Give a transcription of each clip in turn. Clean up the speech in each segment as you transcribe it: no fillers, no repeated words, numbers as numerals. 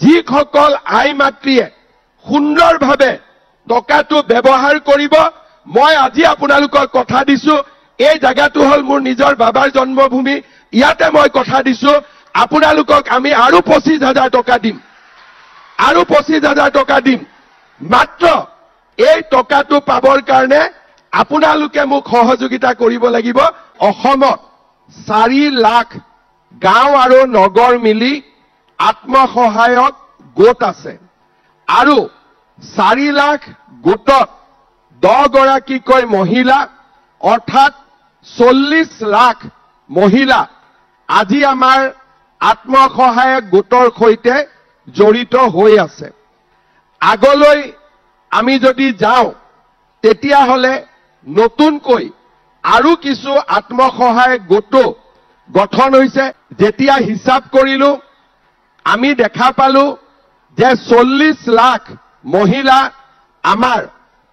যিসকল আই মাতৃয়ে সুন্দৰভাৱে টকাটো ব্যৱহাৰ কৰিব, মই আজি আপোনালোকক কথা দিছো, এই জাগাটো হ'ল মোৰ নিজৰ বাবাৰ জন্মভূমি, ইয়াতে মই কথা দিছো আপোনালোকক আমি আৰু 25,000 টকা দিম, আৰু 25,000 টকা দিম। মাত্ৰ এই টকাটো পাবৰ কাৰণে আপোনালোকে মোক সহযোগিতা কৰিব লাগিব। অসমত 4 লাখ গাঁও আৰু নগৰ মিলি আত্মসহায়ক গোট আছে আৰু 4 লাখ গোটত 10 গৰাকীকৈ মহিলা, অৰ্থাৎ 40 লাখ মহিলা আজি আমাৰ আত্মসহায়ক গোটৰ সৈতে জড়িত হৈ আছে। আগলৈ আমি যদি যাওঁ তেতিয়াহ'লে নতুনকৈ আৰু কিছু আত্মসহায়ক গোটো গঠন হৈছে। যেতিয়া হিচাপ কৰিলো আমি দেখা পালো যে 40 লাখ মহিলা আমাৰ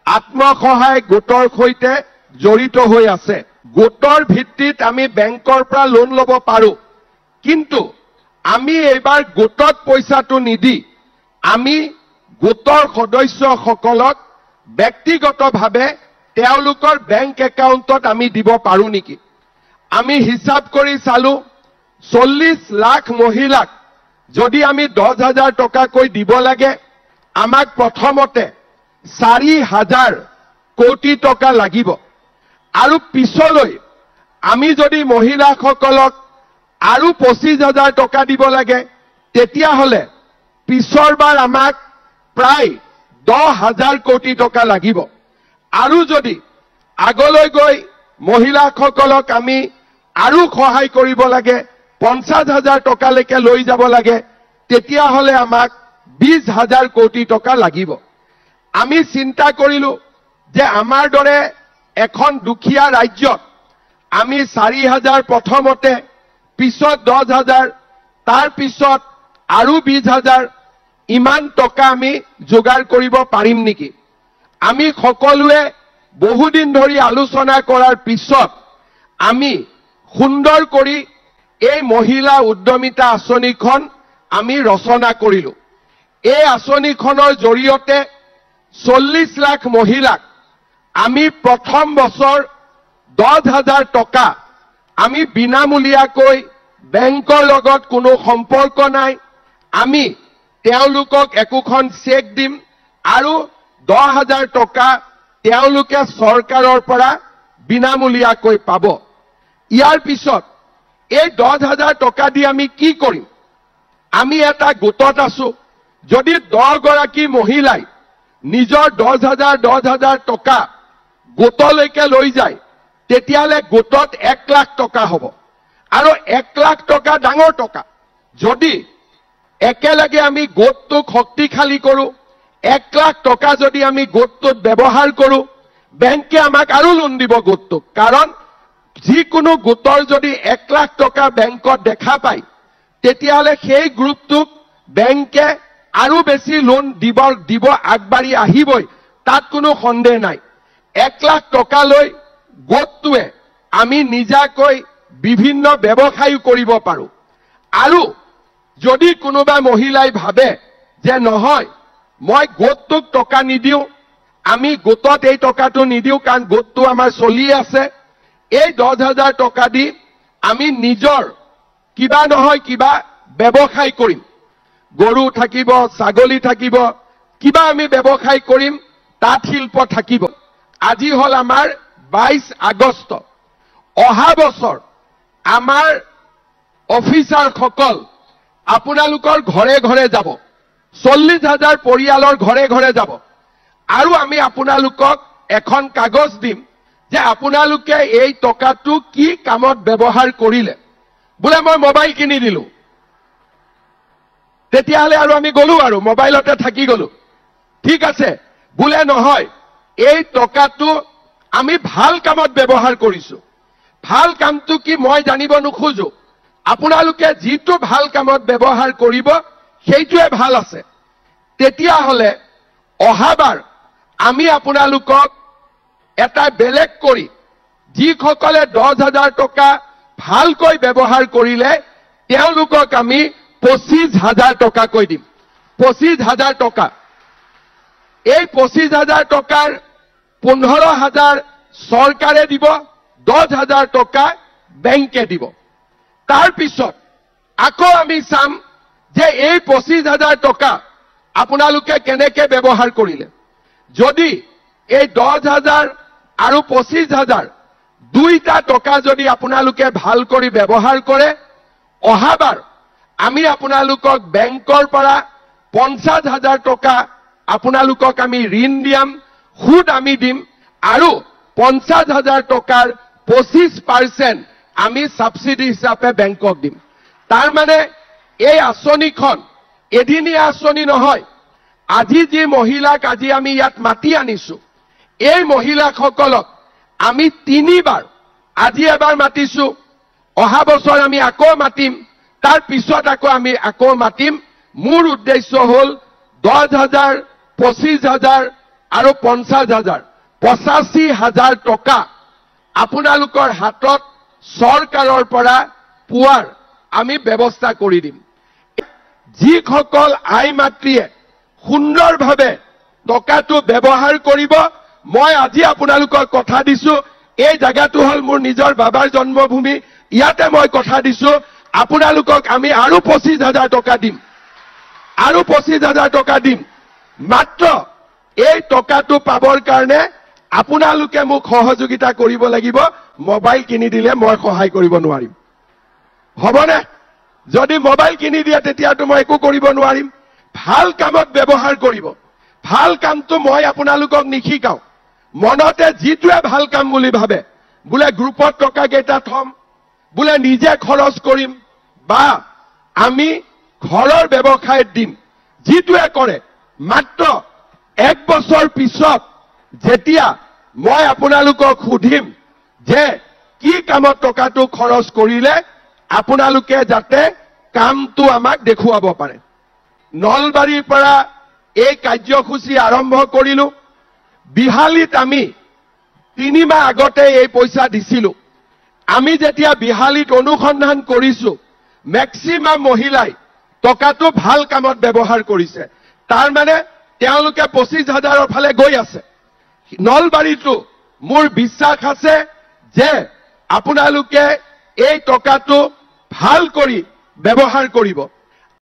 আত্মসহায়ক গোটৰ সৈতে জড়িত হৈ আছে। গোটৰ ভিত্তিত আমি বেংকৰ পৰা লোন ল'ব পাৰো, কিন্তু আমি এইবাৰ গোটত পইচাটো নিদি আমি গোটৰ সদস্যসকলক ব্যক্তিগতভাৱে তেওঁলোকৰ বেংক একাউণ্টত আমি দিব পাৰো নেকি? আমি হিচাপ কৰি চালো 40 লাখ মহিলাক যদি আমি 10,000 টকাকৈ দিব লাগে, আমাক প্ৰথমতে 4,000 কোটি টকা লাগিব। আৰু পিছলৈ আমি যদি মহিলাসকলক আৰু 25,000 টকা দিব লাগে, তেতিয়াহ'লে পিছৰবাৰ আমাক প্ৰায় 10,000 কোটি টকা লাগিব। আৰু যদি আগলৈ গৈ মহিলাসকলক আমি আৰু সহায় কৰিব লাগে, 50,000 টকালৈকে লৈ যাব লাগে, তেতিয়াহ'লে আমাক 20,000 কোটি টকা লাগিব। আমি চিন্তা কৰিলো যে আমাৰ দৰে এখন দুখীয়া ৰাজ্যত আমি 4,000 প্ৰথমতে, পিছত 10,000, তাৰ পিছত আৰু 20,000, ইমান টকা আমি যোগাৰ কৰিব পাৰিম নেকি? আমি সকলোৱে বহুদিন ধৰি আলোচনা কৰাৰ পিছত আমি সুন্দৰ কৰি এই মহিলা উদ্যমিতা আঁচনিখন আমি ৰচনা কৰিলো। এই আঁচনিখনৰ জৰিয়তে 40 লাখ মহিলাক আমি প্ৰথম বছৰ 10,000 টকা আমি বিনামূলীয়াকৈ, বেংকৰ লগত কোনো সম্পৰ্ক নাই, আমি তেওঁলোকক একোখন চেক দিম আৰু 10,000 টকা তেওঁলোকে চৰকাৰৰ পৰা বিনামূলীয়াকৈ পাব। ইয়াৰ পিছত এই 10,000 টকা দি আমি কি কৰিম? আমি এটা গোটত আছো, যদি 10 গৰাকী মহিলাই নিজৰ 10,000 টকা গোটলৈকে লৈ যায়, তেতিয়াহ'লে গোটত 1 লাখ টকা হ'ব। আৰু 1 লাখ টকা ডাঙৰ টকা। যদি একেলগে আমি গোটটোক শক্তিশালী কৰোঁ, 1 লাখ টকা যদি আমি গোটটোত ব্যৱহাৰ কৰোঁ, বেংকে আমাক আৰু লোন দিব গোটটোক। কাৰণ যিকোনো গোটৰ যদি 1 লাখ টকা বেংকত দেখা পায়, তেতিয়াহ'লে সেই গ্ৰুপটোক বেংকে আৰু বেছি লোন দিব আগবাঢ়ি আহিবই, তাত কোনো সন্দেহ নাই। 1 লাখ টকা লৈ গোটটোৱে আমি নিজাকৈ বিভিন্ন ব্যৱসায়ো কৰিব পাৰোঁ। আৰু যদি কোনোবা মহিলাই ভাবে যে নহয় মই গোটটোক টকা নিদিওঁ, আমি গোটত এই টকাটো নিদিওঁ কাৰণ গোটটো আমাৰ চলি আছে, এই 10,000 টকা দি আমি নিজৰ কিবা নহয় কিবা ব্যৱসায় কৰিম, গৰু থাকিব, ছাগলী থাকিব, কিবা আমি ব্যৱসায় কৰিম, তাঁত শিল্প থাকিব। আজি হ'ল আমাৰ 22 আগষ্ট। অহা বছৰ আমাৰ অফিচাৰসকল আপোনালোকৰ ঘৰে ঘৰে যাব, 40,000 পৰিয়ালৰ ঘৰে ঘৰে যাব আৰু আমি আপোনালোকক এখন কাগজ দিম যে আপোনালোকে এই টকাটো কি কামত ব্যৱহাৰ কৰিলে। বোলে মই মোবাইল কিনি দিলো, তেতিয়াহ'লে আৰু আমি গলো আৰু মোবাইলতে থাকি গলো, ঠিক আছে। বোলে নহয়, এই টকাটো আমি ভাল কামত ব্যৱহাৰ কৰিছো। ভাল কামটো কি মই জানিব নোখোজো, আপোনালোকে যিটো ভাল কামত ব্যৱহাৰ কৰিব সেইটোৱে ভাল আছে। তেতিয়াহ'লে অহাবাৰ আমি আপোনালোকক এটা বেলেগ কৰি যিসকলে 10,000 টকা ভালকৈ ব্যৱহাৰ কৰিলে তেওঁলোকক আমি 25,000 টকাকৈ দিম। 25,000 টকা। এই 25,000 টকাৰ 15,000 চৰকাৰে দিব, 10,000 টকা বেংকে দিব। তাৰপিছত আকৌ আমি চাম যে এই 25,000 টকা আপোনালোকে কেনেকে ব্যৱহাৰ কৰিলে। যদি এই 10,000 আৰু 25,000 দুইটা টকা যদি আপোনালোকে ভাল কৰি ব্যৱহাৰ কৰে, অহাবাৰ আমি আপোনালোকক বেংকৰ পৰা 50,000 টকা আপোনালোকক আমি ঋণ দিয়াম, সুদ আমি দিম আৰু 50,000 টকাৰ 25% আমি ছাবচিডি হিচাপে বেংকক দিম। তাৰ মানে এই আঁচনিখন এদিনীয়া আঁচনি নহয়। আজি যি মহিলাক আজি আমি ইয়াত মাতি আনিছো, এই মহিলাসকলক আমি তিনিবাৰ, আজি এবাৰ মাতিছো, অহা বছৰ আমি আকৌ মাতিম, তাৰ পিছত আকৌ আমি আকৌ মাতিম। মোৰ উদ্দেশ্য হ'ল 10,000, 25,000 আৰু 50,000, 85,000 টকা আপোনালোকৰ হাতত চৰকাৰৰ পৰা পোৱাৰ আমি ব্যৱস্থা কৰি দিম। যিসকল আই মাতৃয়ে সুন্দৰভাৱে টকাটো ব্যৱহাৰ কৰিব, মই আজি আপোনালোকক কথা দিছো, এই জাগাটো হ'ল মোৰ নিজৰ বাবাৰ জন্মভূমি, ইয়াতে মই কথা দিছো আপোনালোকক আমি আৰু 25,000 টকা দিম, আৰু 25,000 টকা দিম। মাত্ৰ এই টকাটো পাবৰ কাৰণে আপোনালোকে মোক সহযোগিতা কৰিব লাগিব। মোবাইল কিনি দিলে মই সহায় কৰিব নোৱাৰিম, হ'বনে? যদি মোবাইল কিনি দিয়ে তেতিয়াতো মই একো কৰিব নোৱাৰিম। ভাল কামত ব্যৱহাৰ কৰিব। ভাল কামটো মই আপোনালোকক নিশিকাওঁ। মনতে যিটোৱে ভাল কাম বুলি ভাবে, বোলে গ্ৰুপত টকা কেইটা থম, বোলে নিজে খৰচ কৰিম বা আমি ঘৰৰ ব্যৱসায়ত দিম, যিটোৱে কৰে, মাত্ৰ 1 বছৰ পিছত যেতিয়া মই আপোনালোকক সুধিম যে কি কামত টকাটো খৰচ কৰিলে, আপোনালোকে যাতে কামটো আমাক দেখুৱাব পাৰে। নলবাৰীৰ পৰা এই কাৰ্যসূচী আৰম্ভ কৰিলো। বিহালীত আমি 3 মাহ আগতে এই পইচা দিছিলো। আমি যেতিয়া বিহালীত অনুসন্ধান কৰিছো, মেক্সিমাম মহিলাই টকাটো ভাল কামত ব্যৱহাৰ কৰিছে। তাৰ মানে তেওঁলোকে 25,000ৰ ফালে গৈ আছে। নলবাৰীতো মোৰ বিশ্বাস আছে যে আপোনালোকে এই টকাটো ভাল কৰি ব্যৱহাৰ কৰিব।